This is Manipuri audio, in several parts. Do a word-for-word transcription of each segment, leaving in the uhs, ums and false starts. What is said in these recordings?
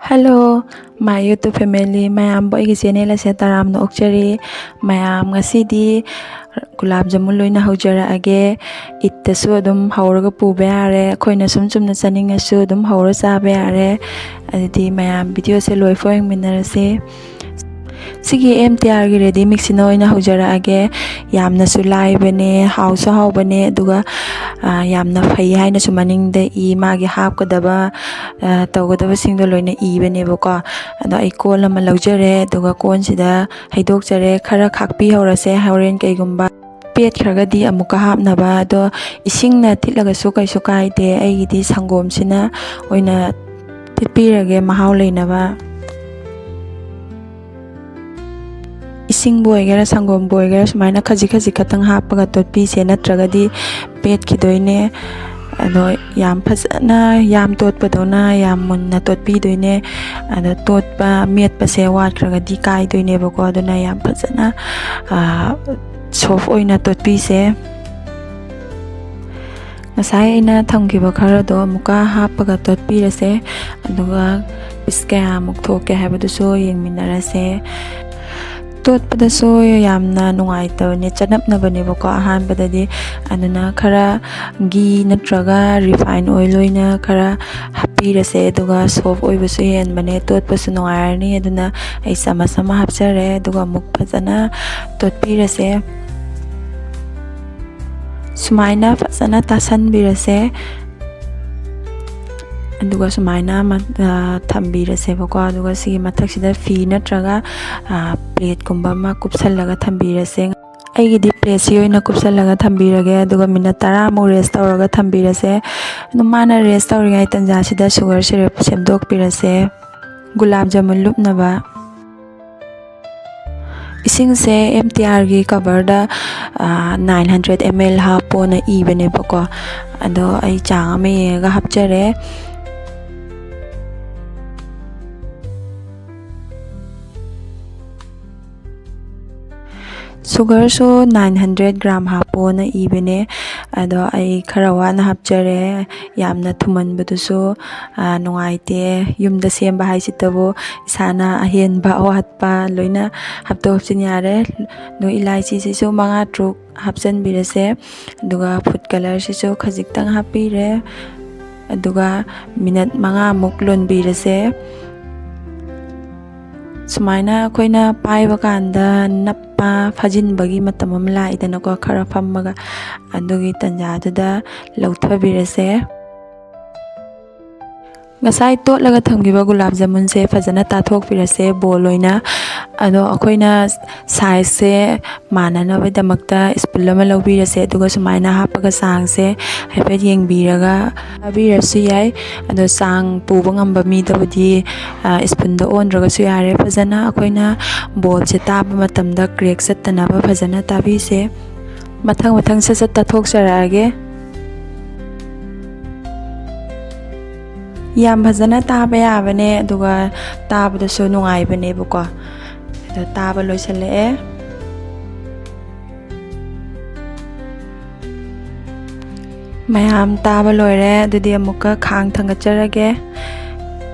Hello, my YouTube family, ꯃꯌꯥꯝꯕꯨ ꯑꯩꯒꯤ channel ꯑꯁꯦ ꯇꯔꯥꯝꯅ ꯑꯣꯛꯆꯔꯤ꯫ ꯃꯌꯥꯝ, ꯉꯁꯤꯗꯤ ꯒꯨꯂꯥꯞ ꯖꯥꯃꯨꯟ ꯂꯣꯏꯅ ꯍꯧꯖꯔꯛꯑꯒꯦ꯫ ꯏꯠꯇꯁꯨ ꯑꯗꯨꯝ ꯍꯧꯔꯒ ꯄꯨꯕ ꯌꯥꯔꯦ, ꯑꯩꯈꯣꯏꯅ ꯁꯨꯝ ꯆꯨꯝꯅ ꯆꯥꯅꯤꯡꯉꯁꯨ ꯑꯗꯨꯝ ꯍꯧꯔ ꯆꯥꯕ ꯌꯥꯔꯦ꯫ ꯑꯗꯨꯗꯤ ꯃꯌꯥꯝ, video ꯁꯦ ꯂꯣꯏꯐꯥꯎ ꯌꯦꯡꯃꯤꯟꯅꯔꯁꯦ꯫ ꯁꯤꯒꯤ M T R ꯒꯤ ready mix ꯁꯤꯅ ꯑꯣꯏꯅ ꯍꯧꯖꯔꯛꯑꯒꯦ꯫ ꯌꯥꯝꯅꯁꯨ ꯂꯥꯏꯕꯅꯦ, ꯍꯥꯎꯁꯨ ꯍꯥꯎꯕꯅꯦ, ꯑꯗꯨꯒ, ꯑ, ꯌꯥꯝꯅ ꯐꯩ ꯍꯥꯏꯅꯁꯨ ꯃꯅꯤꯡꯗ ꯏ, ꯃꯥꯒꯤ ꯍꯥꯞꯀꯗꯕ, ꯑ, ꯇꯧꯒꯗꯕꯁꯤꯡꯗꯣ ꯂꯣꯏꯅ ꯏꯕꯅꯦꯕꯀꯣ꯫ ꯑꯗꯣ ꯑꯩ ꯀꯣꯜ ꯑꯃ ꯂꯧꯖꯔꯦ, ꯑꯗꯨꯒ ꯀꯣꯟꯁꯤꯗ ꯍꯩꯗꯣꯛꯆꯔꯦ꯫ ꯈꯔ ꯈꯥꯛꯄꯤꯍꯧꯔꯁꯦ, ꯍꯣꯔꯦꯟ ꯀꯩꯒꯨꯝꯕ ꯄꯦꯠꯈ꯭ꯔꯒꯗꯤ ꯑꯃꯨꯛꯀ ꯍꯥꯞꯅꯕ꯫ ꯑꯗꯣ ꯏꯁꯤꯡꯅ ꯊꯤꯠꯂꯒꯁꯨ ꯀꯩꯁꯨ ꯀꯥꯏꯗꯦ, ꯑꯩꯒꯤꯗꯤ ꯁꯪꯒꯣꯝꯁꯤꯅ ꯑꯣꯏꯅ ꯊꯤꯠꯄꯤꯔꯒꯦ, ꯃꯍꯥꯎ ꯂꯩꯅꯕ꯫ ꯏꯁꯤꯡꯕꯨ ꯑꯣꯏꯒꯦꯔꯥ, ꯁꯪꯒꯣꯝꯕꯨ ꯑꯣꯏꯒꯦꯔꯥ, ꯁꯨꯃꯥꯏꯅ ꯈꯖꯤꯛ ꯈꯖꯤꯛ ꯈꯛꯇꯪ ꯍꯥꯞꯄꯒ ꯇꯣꯠꯄꯤꯁꯦ, ꯅꯠꯇ꯭ꯔꯒꯗꯤ ꯄꯦꯠꯈꯤꯗꯣꯏꯅꯦ꯫ ꯑꯗꯣ ꯌꯥꯝ ꯐꯖꯅ, ꯌꯥꯝ ꯇꯣꯠꯄꯗꯧꯅ ꯌꯥꯝ ꯃꯨꯟꯅ ꯇꯣꯠꯄꯤꯗꯣꯏꯅꯦ꯫ ꯑꯗꯣ ꯇꯣꯠꯄ, ꯃꯦꯠꯄꯁꯦ ꯋꯥꯠꯈ꯭ꯔꯒꯗꯤ ꯀꯥꯏꯗꯣꯏꯅꯦꯕꯀꯣ, ꯑꯗꯨꯅ ꯌꯥꯝ ꯐꯖꯅ, ꯑ, soft ꯑꯣꯏꯅ ꯇꯣꯠꯄꯤꯁꯦ꯫ ꯉꯁꯥꯏ ꯑꯩꯅ ꯊꯝꯈꯤꯕ ꯈꯔꯗꯣ ꯑꯃꯨꯛꯀ ꯍꯥꯞꯄꯒ ꯇꯣꯠꯄꯤꯔꯁꯦ, ꯑꯗꯨꯒ piece ꯀꯌꯥꯃꯨꯛ ꯊꯣꯛꯀꯦ ꯍꯥꯏꯕꯗꯨꯁꯨ ꯌꯦꯡꯃꯤꯟꯅꯔꯁꯦ꯫ ꯇꯣꯠꯄꯗꯁꯨ ꯌꯥꯝꯅ ꯅꯨꯡꯉꯥꯏꯇꯕꯅꯦ, ꯆꯅꯞꯅꯕꯅꯦꯕꯀꯣ ꯑꯍꯥꯟꯕꯗꯗꯤ꯫ ꯑꯗꯨꯅ ꯈꯔ ghee ꯅꯠꯇ꯭ꯔꯒ refine oil ꯑꯣꯏꯅ ꯈꯔ ꯍꯥꯞꯄꯤꯔꯁꯦ, ꯑꯗꯨꯒ soft ꯑꯣꯏꯕꯁꯨ ꯍꯦꯟꯕꯅꯦ, ꯇꯣꯠꯄꯁꯨ ꯅꯨꯡꯉꯥꯏꯔꯅꯤ꯫ ꯑꯗꯨꯅ ꯑꯩ ꯆꯥꯃꯁ ꯑꯃ ꯍꯥꯞꯆꯔꯦ, ꯑꯗꯨꯒ ꯑꯃꯨꯛ ꯐꯖꯅ ꯇꯣꯠꯄꯤꯔꯁꯦ꯫ ꯁꯨꯃꯥꯏꯅ ꯐꯖꯅ ꯇꯥꯁꯟꯕꯤꯔꯁꯦ꯫ ꯑꯗꯨꯒ ꯁꯨꯃꯥꯏꯅ ꯃ-, ꯑ, ꯊꯝꯕꯤꯔꯁꯦꯕꯀꯣ꯫ ꯑꯗꯨꯒ ꯁꯤꯒꯤ ꯃꯊꯛꯁꯤꯗ ꯐꯤ ꯅꯠꯇ꯭ꯔꯒ, ꯑ, plate ꯀꯨꯝꯕ ꯑꯃ ꯀꯨꯞꯁꯜꯂꯒ ꯊꯝꯕꯤꯔꯁꯦ꯫ ꯑꯩꯒꯤꯗꯤ plate ꯁꯤ ꯑꯣꯏꯅ ꯀꯨꯞꯁꯜꯂꯒ ꯊꯝꯕꯤꯔꯒꯦ꯫ ꯑꯗꯨꯒ minute ꯇꯔꯥꯃꯨꯛ rest ꯇꯧꯔꯒ ꯊꯝꯕꯤꯔꯁꯦ꯫ ꯑꯗꯨ ꯃꯥꯅ rest ꯇꯧꯔꯤꯉꯩ ꯇꯟꯖꯥꯁꯤꯗ sugar syrup ꯁꯦꯝꯗꯣꯛꯄꯤꯔꯁꯦ꯫ ꯒꯨꯂꯥꯞ ꯖꯥꯃꯨꯟ ꯂꯨꯞꯅꯕ꯫ ꯏꯁꯤꯡꯁꯦ M T R ꯒꯤ cover ꯗ, ꯑ, nine hundred M L ꯍꯥꯞꯄꯣꯅ ꯏꯕꯅꯦꯕꯀꯣ꯫ ꯑꯗꯣ ꯑꯩ ꯆꯥꯡ ꯑꯃ ꯌꯦꯡꯉꯒ ꯍꯥꯞꯆꯔꯦ꯫ Sugar ꯁꯨ nine hundred gram ꯍꯥꯞꯄꯣꯅ ꯏꯕꯅꯦ꯫ ꯑꯗꯣ ꯑꯩ ꯈꯔ ꯋꯥꯅ ꯍꯥꯞꯆꯔꯦ꯫ ꯌꯥꯝꯅ ꯊꯨꯝꯃꯟꯕꯗꯨꯁꯨ, ꯑ, ꯅꯨꯡꯉꯥꯏꯇꯦ꯫ ꯌꯨꯝꯗ ꯁꯦꯝꯕ ꯍꯥꯏꯁꯤꯇꯕꯨ ꯏꯁꯥꯅ ꯑꯍꯦꯟꯕ ꯑꯋꯥꯠꯄ ꯂꯣꯏꯅ ꯍꯥꯞꯇꯣꯛ ꯍꯥꯞꯆꯤꯟ ꯌꯥꯔꯦ꯫ ꯑꯗꯣ ꯏꯂꯥꯏꯆꯤꯁꯤꯁꯨ ꯃꯉꯥ ꯇꯔꯨꯛ ꯍꯥꯞꯆꯤꯟꯕꯤꯔꯁꯦ꯫ ꯑꯗꯨꯒ ꯐꯨꯗ ꯀꯂꯔꯁꯤꯁꯨ ꯈꯖꯤꯛꯇꯪ ꯍꯥꯞꯄꯤꯔꯦ꯫ ꯑꯗꯨꯒ ꯃꯤꯅꯠ ꯃꯉꯥꯃꯨꯛ ꯂꯣꯟꯕꯤꯔꯁꯦ꯫ ꯁꯨꯃꯥꯏꯅ ꯑꯩꯈꯣꯏꯅ ꯄꯥꯏꯕ ꯀꯥꯟꯗ ꯅꯞꯄ, ꯐꯥꯖꯤꯟꯕꯒꯤ ꯃꯇꯝ ꯑꯃ ꯂꯥꯛꯏꯗꯅꯀꯣ, ꯈꯔ ꯐꯝꯃꯒ, ꯑꯗꯨꯒꯤ ꯇꯥꯟꯖꯥꯗꯨꯗ ꯂꯧꯊꯕꯤꯔꯁꯦ꯫ ꯉꯁꯥꯏ ꯇꯣꯠꯂꯒ ꯊꯝꯈꯤꯕ ꯒꯨꯂꯥꯞ ꯖꯥꯃꯨꯟꯁꯦ ꯐꯖꯅ ꯇꯥꯊꯣꯛꯄꯤꯔꯁꯦ, ꯕꯣꯜ ꯑꯣꯏꯅ꯫ ꯑꯗꯣ ꯑꯩꯈꯣꯏꯅ ꯁꯥꯏꯖꯁꯦ ꯃꯥꯟꯅꯅꯕꯒꯤꯗꯃꯛꯇ ꯁ꯭ꯄꯨꯟ ꯑꯃ ꯂꯧꯕꯤꯔꯁꯦ, ꯑꯗꯨꯒ ꯁꯨꯃꯥꯏꯅ ꯍꯥꯞꯄꯒ ꯆꯥꯡꯁꯦ ꯍꯥꯏꯐꯦꯠ ꯌꯦꯡꯕꯤꯔꯒ ꯆꯥꯕꯤꯔꯁꯨ ꯌꯥꯏ꯫ ꯑꯗꯣ ꯆꯥꯡ ꯄꯨꯕ ꯉꯝꯕ ꯃꯤꯗꯕꯨꯗꯤ, ꯑ, ꯁ꯭ꯄꯨꯟꯗ ꯑꯣꯟꯗ꯭ꯔꯒꯁꯨ ꯌꯥꯔꯦ꯫ ꯐꯖꯅ ꯑꯩꯈꯣꯏꯅ ꯕꯣꯜꯁꯦ ꯇꯥꯕ ꯃꯇꯝꯗ ꯀ꯭ꯔꯦꯛ ꯆꯠꯇꯅꯕ ꯐꯖꯅ ꯇꯥꯕꯤꯁꯦ꯫ ꯃꯊꯪ ꯃꯊꯪ ꯁꯠ ꯁꯠ ꯇꯥꯊꯣꯛꯆꯔꯛꯑꯒꯦ꯫ ꯌꯥꯝ ꯐꯖꯅ ꯇꯥꯕ ꯌꯥꯕꯅꯦ, ꯑꯗꯨꯒ ꯇꯥꯕꯗꯁꯨ ꯅꯨꯡꯉꯥꯏꯕꯅꯦꯕꯀꯣ꯫ ꯑꯗꯣ ꯇꯥꯕ ꯂꯣꯏꯁꯤꯜꯂꯛꯑꯦ꯫ ꯃꯌꯥꯝ ꯇꯥꯕ ꯂꯣꯏꯔꯦ꯫ ꯑꯗꯨꯗꯤ ꯑꯃꯨꯛꯀ ꯈꯥꯡ ꯊꯥꯡꯒꯠꯆꯔꯒꯦ꯫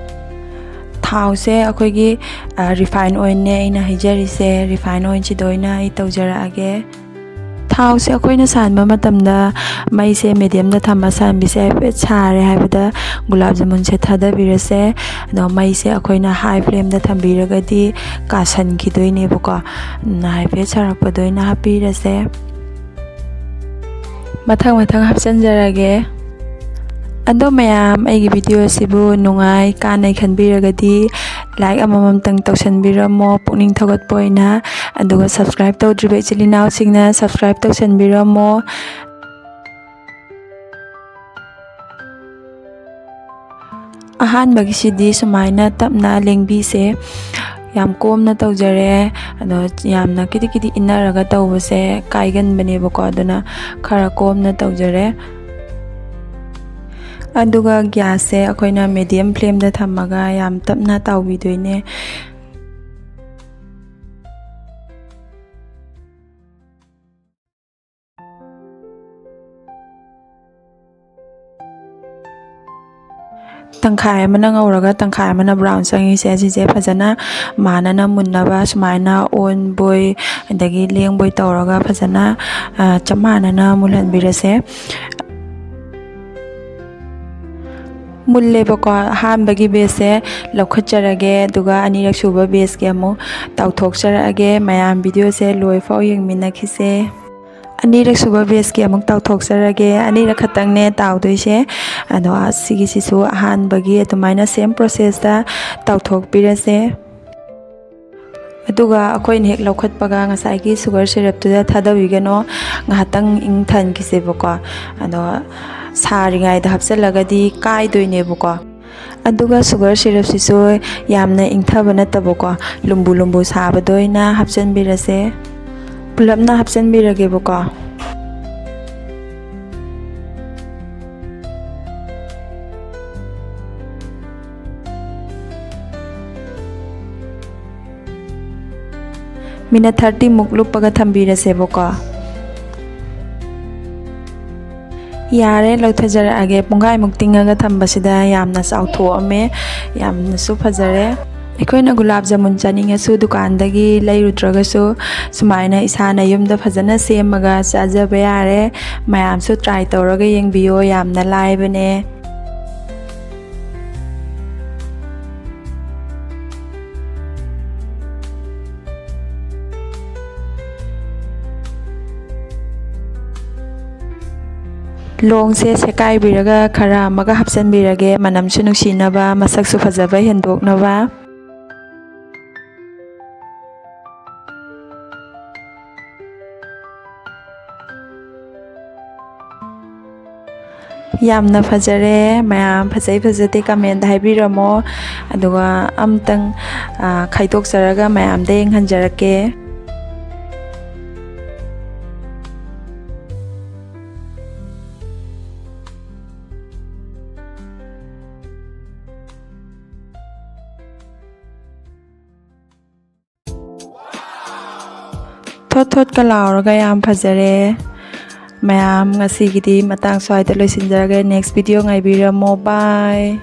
ꯊꯥꯎꯁꯦ ꯑꯩꯈꯣꯏꯒꯤ, ꯑ, ꯔꯤꯐꯥꯏꯟ ꯑꯣꯏꯜꯅꯦ ꯑꯩꯅ ꯍꯩꯖꯔꯤꯁꯦ꯫ ꯔꯤꯐꯥꯏꯟ ꯑꯣꯏꯜꯁꯤꯗ ꯑꯣꯏꯅ ꯑꯩ ꯇꯧꯖꯔꯛꯑꯒꯦ꯫ ꯊꯥꯎꯁꯦ ꯑꯩꯈꯣꯏꯅ ꯁꯥꯍꯟꯕ ꯃꯇꯝꯗ ꯃꯩꯁꯦ ꯃꯦꯗꯤꯌꯝꯗ ꯊꯝꯃ ꯁꯥꯍꯟꯕꯤꯁꯦ꯫ ꯍꯥꯏꯐꯦꯠ ꯁꯥꯔꯦ ꯍꯥꯏꯕꯗ ꯒꯨꯂꯥꯞ ꯖꯥꯃꯨꯟꯁꯦ ꯊꯥꯗꯕꯤꯔꯁꯦ꯫ ꯑꯗꯣ ꯃꯩꯁꯦ ꯑꯩꯈꯣꯏꯅ ꯍꯥꯏ ꯐ꯭ꯂꯦꯝꯗ ꯊꯝꯕꯤꯔꯒꯗꯤ ꯀꯥꯁꯟꯈꯤꯗꯣꯏꯅꯦꯕꯀꯣ꯫ ꯑꯗꯨꯅ ꯍꯥꯏꯐꯦꯠ ꯁꯥꯔꯛꯄꯗ ꯑꯣꯏꯅ ꯍꯥꯞꯄꯤꯔꯁꯦ꯫ ꯃꯊꯪ ꯃꯊꯪ ꯍꯥꯞꯆꯤꯟꯖꯔꯒꯦ꯫ ꯑꯗꯣ ꯃꯌꯥꯝ, ꯑꯩꯒꯤ ꯚꯤꯗꯤꯑꯣ ꯑꯁꯤꯕꯨ ꯅꯨꯡꯉꯥꯏ, ꯀꯥꯟꯅꯩ ꯈꯟꯕꯤꯔꯒꯗꯤ ꯂꯥꯏꯛ ꯑꯃꯃꯝꯇꯪ ꯇꯧꯁꯟꯕꯤꯔꯝꯃꯣ, ꯄꯨꯛꯅꯤꯡ ꯊꯧꯒꯠꯄ ꯑꯣꯏꯅ꯫ ꯑꯗꯨꯒ ꯁꯕꯁꯀ꯭ꯔꯥꯏꯕ ꯇꯧꯗ꯭ꯔꯤꯕ ꯏꯆꯤꯜ ꯏꯅꯥꯎꯁꯤꯡꯅ ꯁꯕꯁꯀ꯭ꯔꯥꯏꯕ ꯇꯧꯁꯟꯕꯤꯔꯝꯃꯣ꯫ ꯑꯍꯥꯟꯕꯒꯤꯁꯤꯗꯤ ꯁꯨꯃꯥꯏꯅ ꯇꯞꯅ ꯂꯦꯡꯕꯤꯁꯦ꯫ ꯌꯥꯝ ꯀꯣꯝꯅ ꯇꯧꯖꯔꯦ꯫ ꯑꯗꯣ ꯌꯥꯝꯅ ꯀꯤꯗꯤ ꯀꯤꯗꯤ ꯏꯟꯅꯔꯒ ꯇꯧꯕꯁꯦ ꯀꯥꯏꯒꯟꯕꯅꯦꯕꯀꯣ, ꯑꯗꯨꯅ ꯈꯔ ꯀꯣꯝꯅ ꯇꯧꯖꯔꯦ꯫ ꯑꯗꯨꯒ ꯒ꯭ꯌꯥꯁꯁꯦ ꯑꯩꯈꯣꯏꯅ ꯃꯦꯗꯤꯌꯝ ꯐ꯭ꯂꯦꯝꯗ ꯊꯝꯃꯒ ꯌꯥꯝ ꯇꯞꯅ ꯇꯥꯎꯕꯤꯗꯣꯏꯅꯦ꯫ ꯇꯪꯈꯥꯏ ꯑꯃꯅ ꯉꯧꯔꯒ ꯇꯪꯈꯥꯏ ꯑꯃꯅ ꯕ꯭ꯔꯥꯎꯟ ꯆꯪꯉꯤꯁꯦ, ꯑꯁꯤꯁꯦ ꯐꯖꯅ ꯃꯥꯟꯅꯅ ꯃꯨꯟꯅꯕ ꯁꯨꯃꯥꯏꯅ ꯑꯣꯟꯕꯣꯏ ꯑꯗꯒꯤ ꯂꯦꯡꯕꯣꯏ ꯇꯧꯔꯒ ꯐꯖꯅ, ꯑ, ꯆꯞ ꯃꯥꯟꯅꯅ ꯃꯨꯜꯍꯟꯕꯤꯔꯁꯦ꯫ ꯃꯨꯜꯂꯦꯕꯀꯣ, ꯑꯍꯥꯟꯕꯒꯤ ꯕꯦꯁꯁꯦ ꯂꯧꯈꯠꯆꯔꯒꯦ, ꯑꯗꯨꯒ ꯑꯅꯤꯔꯛ ꯁꯨꯕ ꯕꯦꯁꯀꯤ ꯑꯃꯨꯛ ꯇꯥꯎꯊꯣꯛꯆꯔꯛꯑꯒꯦ꯫ ꯃꯌꯥꯝ ꯚꯤꯗꯤꯑꯣꯁꯦ ꯂꯣꯏꯐꯥꯎ ꯌꯦꯡꯃꯤꯟꯅꯈꯤꯁꯦ꯫ ꯑꯅꯤꯔꯛ ꯁꯨꯕ ꯕꯦꯁꯀꯤ ꯑꯃꯨꯛ ꯇꯥꯎꯊꯣꯛꯆꯔꯒꯦ꯫ ꯑꯅꯤꯔꯛ ꯈꯛꯇꯪꯅꯦ ꯇꯥꯎꯗꯣꯏꯁꯦ꯫ ꯑꯗꯣ ꯁꯤꯒꯤꯁꯤꯁꯨ ꯑꯍꯥꯟꯕꯒꯤ ꯑꯗꯨꯃꯥꯏꯅ ꯁꯦꯝ ꯄ꯭ꯔꯣꯁꯦꯁꯇ ꯇꯥꯎꯊꯣꯛꯄꯤꯔꯁꯦ꯫ ꯑꯗꯨꯒ ꯑꯩꯈꯣꯏꯅ ꯍꯦꯛ ꯂꯧꯈꯠꯄꯒ ꯉꯁꯥꯏꯒꯤ ꯁꯨꯒꯔ ꯁꯤꯔꯞꯇꯨꯗ ꯊꯥꯗꯕꯤꯒꯅꯣ, ꯉꯥꯏꯍꯥꯛꯇꯪ ꯏꯪꯊꯍꯟꯈꯤꯁꯦꯕꯀꯣ꯫ ꯑꯗꯣ ꯁꯥꯔꯤꯉꯩꯗ ꯍꯥꯞꯆꯤꯜꯂꯒꯗꯤ ꯀꯥꯏꯗꯣꯏꯅꯦꯕꯀꯣ꯫ ꯑꯗꯨꯒ ꯁꯨꯒꯔ ꯁꯤꯔꯞꯁꯤꯁꯨ ꯌꯥꯝꯅ ꯏꯪꯊꯕ ꯅꯠꯇꯕꯀꯣ, ꯂꯨꯝꯕꯨ ꯂꯨꯝꯕꯨ ꯁꯥꯕꯗ ꯑꯣꯏꯅ ꯍꯥꯞꯆꯤꯟꯕꯤꯔꯁꯦ꯫ ꯄꯨꯂꯞꯅ ꯍꯥꯞꯆꯤꯟꯕꯤꯔꯒꯦꯕꯀꯣ꯫ ꯃꯤꯅꯠ ꯊꯥꯔꯇꯤꯃꯨꯛ ꯂꯨꯞꯄꯒ ꯊꯝꯕꯤꯔꯁꯦꯕꯀꯣ꯫ ꯌꯥꯔꯦ, ꯂꯧꯊꯖꯔꯛꯑꯒꯦ꯫ ꯄꯨꯡꯈꯥꯏꯃꯨꯛ ꯇꯤꯡꯉꯒ ꯊꯝꯕꯁꯤꯗ ꯌꯥꯝꯅ ꯆꯥꯎꯊꯣꯛꯑꯝꯃꯦ, ꯌꯥꯝꯅꯁꯨ ꯐꯖꯔꯦ꯫ ꯑꯩꯈꯣꯏꯅ ꯒꯨꯂꯥꯞ ꯖꯥꯃꯨꯟ ꯆꯥꯅꯤꯡꯉꯁꯨ ꯗꯨꯀꯥꯟꯗꯒꯤ ꯂꯩꯔꯨꯗ꯭ꯔꯒꯁꯨ ꯁꯨꯃꯥꯏꯅ ꯏꯁꯥꯅ ꯌꯨꯝꯗ ꯐꯖꯅ ꯁꯦꯝꯃꯒ ꯆꯥꯖꯕ ꯌꯥꯔꯦ꯫ ꯃꯌꯥꯝꯁꯨ ꯇ꯭ꯔꯥꯏ ꯇꯧꯔꯒ ꯌꯦꯡꯕꯤꯌꯣ, ꯌꯥꯝꯅ ꯂꯥꯏꯕꯅꯦ꯫ ꯂꯣꯡꯁꯦ ꯁꯦꯀꯥꯏꯕꯤꯔꯒ ꯈꯔ ꯑꯃꯒ ꯍꯥꯞꯆꯤꯟꯕꯤꯔꯒꯦ, ꯃꯅꯝꯁꯨ ꯅꯨꯡꯁꯤꯅꯕ, ꯃꯁꯛꯁꯨ ꯐꯖꯕ ꯍꯦꯟꯗꯣꯛꯅꯕ꯫ ꯌꯥꯝꯅ ꯐꯖꯔꯦ꯫ ꯃꯌꯥꯝ ꯐꯖꯩ ꯐꯖꯗꯦ ꯀꯃꯦꯟꯗ ꯍꯥꯏꯕꯤꯔꯝꯃꯣ, ꯑꯗꯨꯒ ꯑꯝꯇꯪ, ꯑ, ꯈꯥꯏꯗꯣꯛꯆꯔꯒ ꯃꯌꯥꯝꯗ ꯌꯦꯡꯍꯟꯖꯔꯛꯀꯦ꯫ ꯊꯣꯠ ꯊꯣꯠꯀ ꯂꯥꯎꯔꯒ ꯌꯥꯝ ꯐꯖꯔꯦ꯫ ꯃꯌꯥꯝ, ꯉꯁꯤꯒꯤꯗꯤ ꯃꯇꯥꯡ ꯁ꯭ꯋꯥꯏꯗ ꯂꯣꯏꯁꯤꯟꯖꯔꯒꯦ꯫ Next video ꯉꯥꯏꯕꯤꯔꯝꯃꯣ꯫ Bye꯫